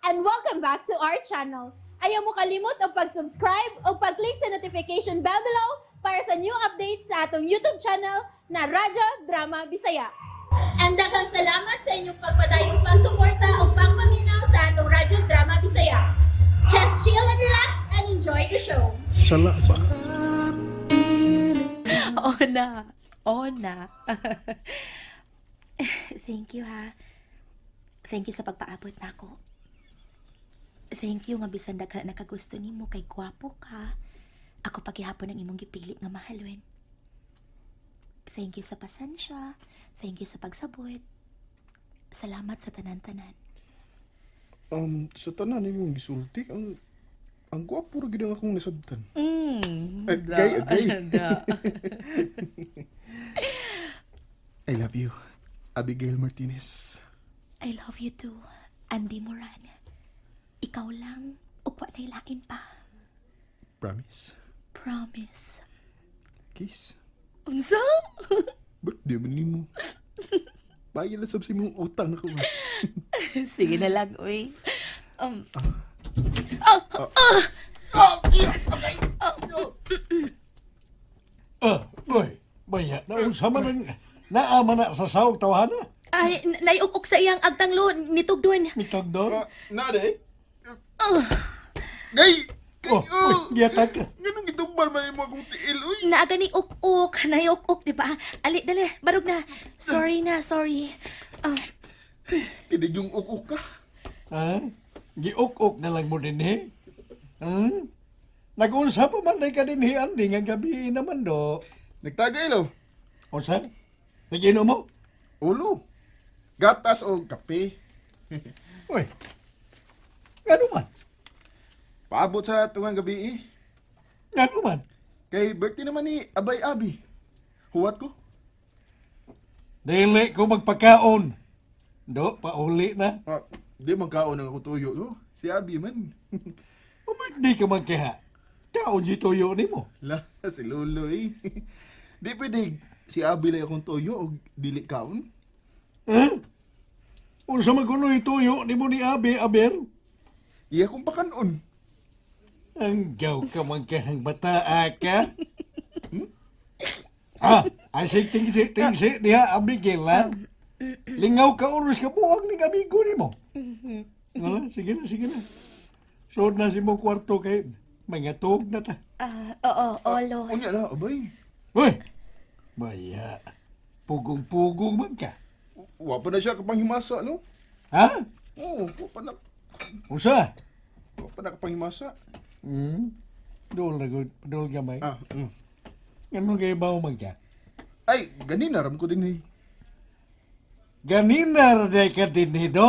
And welcome back to our channel. Ayaw mo kalimot og pag-subscribe o pag-click sa notification bell below para sa new updates sa atong YouTube channel na Radyo Drama Bisaya. And daghang salamat sa inyong pagpadayong pagsuporta o pagpaminaw sa atong Radyo Drama Bisaya. Just chill and relax and enjoy the show. Sala ba? Ona. Ona. Thank you, ha. Thank you sa pagpaabot nako. Thank you nga bisan daghan nakagusto nimo kay gwapo ka. Ako pagihapon ang imong gipili nga mahalwen. Thank you sa pasensya. Thank you sa pagsabot. Salamat sa tanan-tanan. Sa tanan nimong gisulti, ang gwapo ra gid ang akong nasabtan. Ay, gay, gay. Da. I love you, Abigail Martinez. I love you too, Andy Moran. Ikaw lang, ug wa nay lain pa. Promise? Promise. Kiss? Unsa? Birthday man nimo. Bayad lang sab sa imong utang nako. Sige na lang, uy. Ah, uy, baya, naunsa man ang naama na sa sawag tawhana? Ay, naiuk-uk sa iyang agtanglo, nitugdon. Mitag doon? Ah, na de? Gay! Gay! Oh, uy, giyatag ka. Nganong gitumbal man nimo akong tiil, uy? Naaga ni uk-uk, naiuk-uk, di ba? Ali, dali, barog na. Sorry na, sorry. Ah, Kinig yung uk-uk ka. Ha? Giuk-uk na lang mo din eh. Hmm? Nag-unsa pa man ka din eh, Andy, nga gabi naman do. Nagtagay lo. Unsa? Nag-inom mo? Ulo. Gatas o kape. Uy, ngano man? Paabot sa tungang gabi eh. Ngano man? Kay birthday naman ni Abay Abi. Huwat ko. Dili ko magpakaon. Do, pauli na. Ah, di man kaon ang akong tuyo, no? Si Abi man. Umay, di ka magkeha. Kaon di tuyo nimo. La, si Lolo eh. Di pwede si Abi lang akong tuyo o dili kaon. Ha? Unsa man kuno'y tuyo nimo ni Abi, Aber? Iya kong pakanon. Ang gaw ka man kahang bata ka. Hmm? Ah, ay sige, tingsi, tingsi, diha, Abigail, ha? Lingaw ka oras ka buwag ning amigo nimo. Wala, sige na, sige na. Suod na si mong kwarto kay mga tuog na ta. Ah, oo, olo. Unya na, abay. Uy! Baya, pugong-pugong man ka. Wa pa na siya kapanghimasa, no? Ha? Oo, wa pa na, Usa? wa pa na kapanghimasa. Hmm? Dool na gud, dool gamay. Ah. Ganun kayo ba man ka? Ay, ganina ram ko din eh. Ganina ra day ka din eh, do.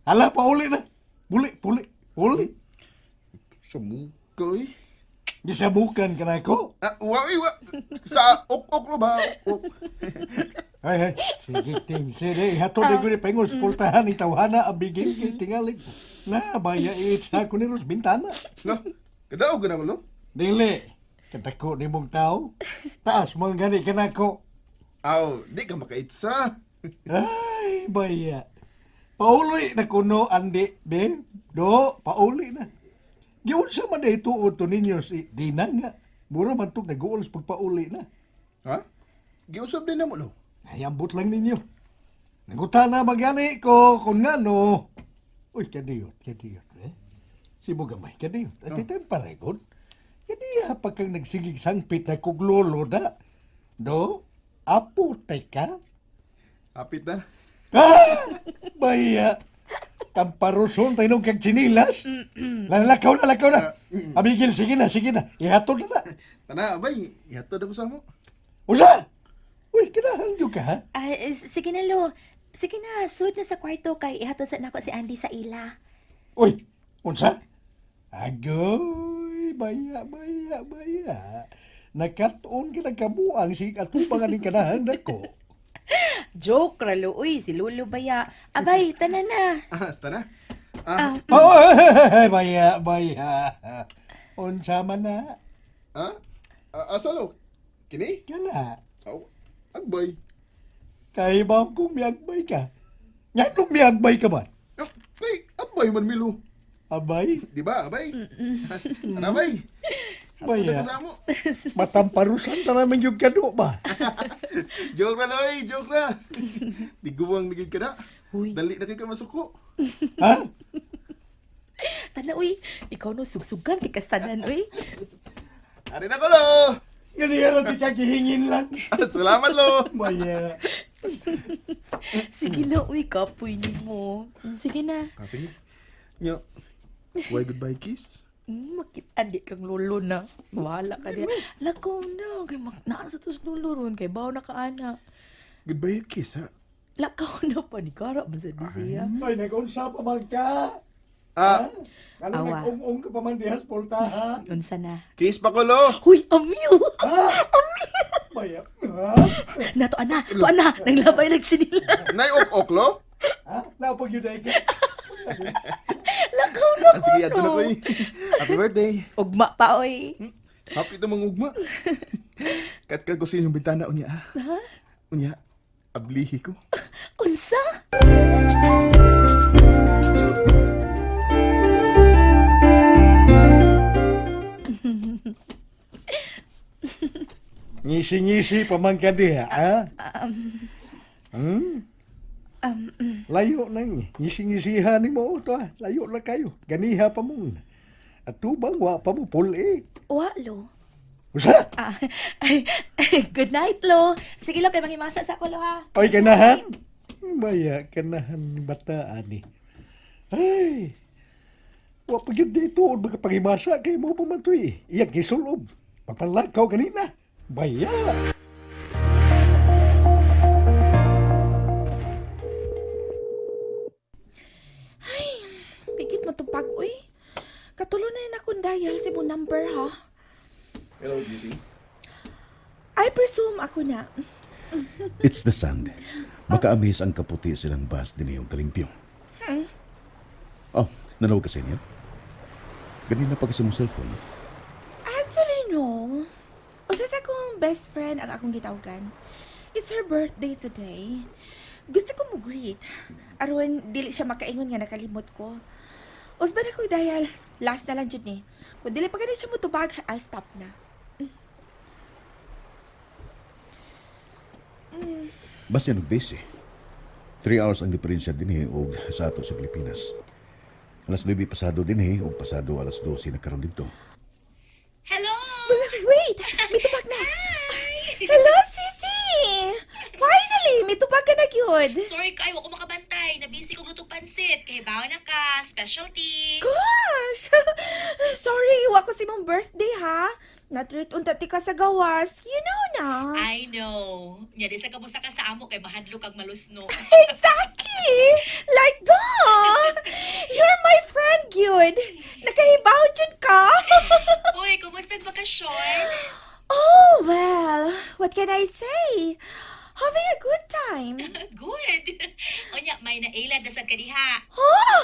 Hala, pauli na. Puli, puli, puli. Sa muka eh. Gisabukan ka na ako. Ah, wa, eh, wa. Sa ok-ok lo ba? Ok. Ay, ay, sige, ting, sige. Ihatod ko ni Pengol, spultahan, itawhana, abigil, kay tingalig. Na, baya, itsa ko ni Ros Bintana. La, kadaog ka na ko, lo? Dili, kadako ni mong tao. Taas mo ang gani ka na ako. Aw, di ka makaitsa. Ay, baya. Pauli na kuno, andi, be. Do, pauli na. Giunsa man na ituod to ninyo si Dina nga. Mura man tong nag-uol sa pagpauli na. Ha? Giusap din na mo, lo? Ay, ambot lang ninyo. Nanguta na magyani ko kung ngano. Uy, kadiyot, kadiyot. Eh? Si Bugamay, kadiyot. At ito yung paregon. Kadiya pagkang nagsigig sangpit na kuglolo na. Do, apo ka. Hapit na. Ah! Baya. Tamparuson tayo nung kag chinilas. Lalakaw na, lakaw na. Abigil, sige na, sige na. Ihatod na na. Tana, abay, ihatod ako sa mo. Usa! Uy, kinahan ka, ha? Ay, sige na, lo. Sige na, sud na sa kwarto kay ihatod sa nako si Andy sa ila. Uy, unsa? Agoy, baya, baya, baya. Nakatuon ka nagkabuang si atupang aning kanahan nako. Joke, ralo. Uy, si Lolo baya. Abay, tanan na. Ah, tana. Ah, Oh, baya, baya. Unsa man na? ah, ah, asa lo? Kini? Kana. Aw, agbay. Kay ba kung miagbay ka? Nga nung miagbay ka man? Ah, kay, abay man milo. Abay, Di ba, abay? Ano, abay? Baya. Ano sa amo? Matamparusan ta namin yung kado ba? Joke na, loy! Joke na! Di guwang naging ka na. Uy. Dali na kay ka masuko. Ha? Tana uy, ikaw no sugsugan kay kastanan uy. Ari na ko, lo! Ganiya na di ka gihingin lang. Salamat, lo! Baya. Sige na uy, kapoy nimo. Sige na. Ah, sige. Nyo. Why goodbye kiss? Makita di kang lolo na. Wala ka diya. Lakaw na. Kay mak naa sa tos lolo ron. Kay baw na ka ana. Goodbye kiss, ha? Lakaw na pa ni Kara man sa di siya. Ay, nag-unsa pa man ka. Ah, Ano Awa. nag-ung-ung ka pa man diha sa pulta, ha? Unsa na? Kiss pa ko, lo! Huy, amyo! Ha? Baya. Ha? Na, to ana! To ana! Nanglabay lang siya nila. Nay ok-ok, lo? Ha? Naupag yun ay ka. Lakaw na Ah, sige, adto na ko, eh. Happy birthday. Ugma pa, oy. Happy to mangugma. Katkat ko sa inyong bintana, unya, ha? Ha? Unya, ablihi ko. Unsa? Ngisi-ngisi pa man ka diha, ha? Hmm? Layo nang ngisi-ngisihan ni mo to, ha? Layo na kayo. Ganiha pa mo. At tubang wa pa mo pul eh. Wa, lo. Usa? Ah, ay, good night, lo. Sige, lo, kay mangimasa sa ako, lo, ha? Oy, ganahan. Baya, ganahan ni bata, ani. Ay, wa pa gyud dito, magpangimasa kay mo pa man to eh. Iyang gisulob. Pagpanlakaw kanina. Baya. Tigit matupag, uy. Katulo na yun akong dial si mo number, ha? Hello, beauty. I presume ako na. It's the sand. Makaamis ang kaputi silang bus din yung kalimpyo. Oh, nanawag ka sa inyo? Ganina pa kasi mong cellphone. Actually, no. Usa sa akong best friend ang akong gitawgan. It's her birthday today. Gusto ko mo greet. Aron dili siya makaingon nga nakalimot ko. Usban ako dahil last na lang jud ni. Kung dili pa gani siya motubag, I'll stop na. Basta yan busy. 3 hours ang diferensya din eh, og sa ato sa Pilipinas. Alas 9 pasado din eh, og pasado alas 12 na karon dito. Hello! Wait, wait, wait! May tubag na! Hello, Sisi! Finally! May tubag ka na gyud. Sorry kay, wa ko makabantay. Nabisi kong lutong pansit. Kay baon na ka. Specialty. Gosh! Sorry, wa ko si mong birthday ha. Natreat unta ti ka sa gawas. You know na. I know. Nya di sa kamusta ka sa amo kay mahadlok kag malusno. Exactly! Like duh! You're my friend, gyud. Nakahibaw jud ka. Uy, kumusta ang bakasyon? Oh, well, what can I say? Having a good time. Good. Unya, may nailad na sad ka diha. Oh!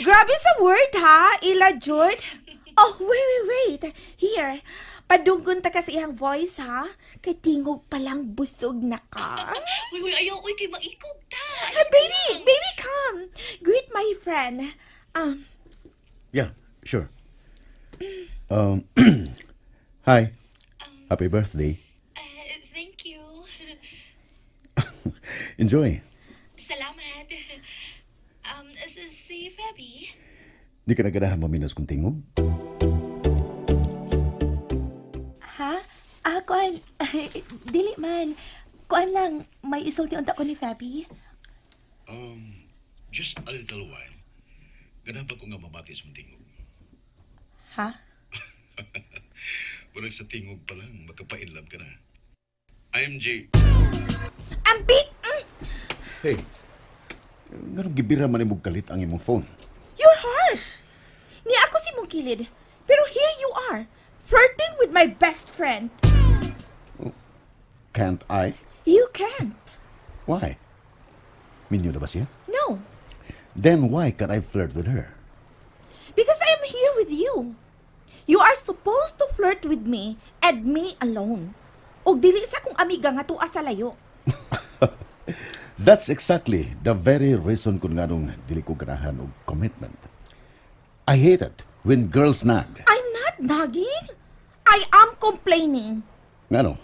Grabe sa word, ha? Ila Jud. Oh, wait, wait, wait. Here, padunggon ta ka sa iyang voice, ha? Kay tingog palang busog na ka. Uy, uy, ayaw, uy, kay maikog ta. Hey, baby, baby, come. Greet my friend. Yeah, sure. Hi. Happy birthday. Thank you. Enjoy. Salamat. Si Fabi? Di ka naganahan maminas kung tingog? Ha? Ah, kuan. Dili man. Kuan lang, may isulti unta ko ni Fabi. Just a little while. Ganahan pa ko nga mabati sa mong tingog. Ha? Walang sa tingog pa lang, makapainlove ka na. IMG. Ang big... Hey, nganong gibira man imong kalit ang imong phone? You're harsh. Ni ako si mong kilid. Pero here you are, flirting with my best friend. Can't I? You can't. Why? Minyo na ba siya? No, Then why can't I flirt with her? because I'm here with you. You are supposed to flirt with me and me alone. Og dili sa akong amiga nga tuwa sa layo. That's exactly the very reason kung nganong dili ko ganahan og commitment. I hate it when girls nag. I'm not nagging. I am complaining. Ngano?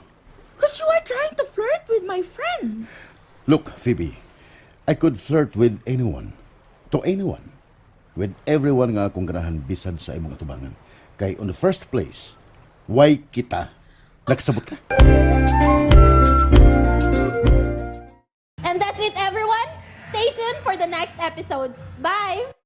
Because you are trying to flirt with my friend. Look, Phoebe, I could flirt with anyone. To anyone. With everyone nga akong ganahan bisan sa imong atubangan. Kay on the first place, why kita? Nakasabot ka? And that's it, everyone. Stay tuned for the next episodes. Bye!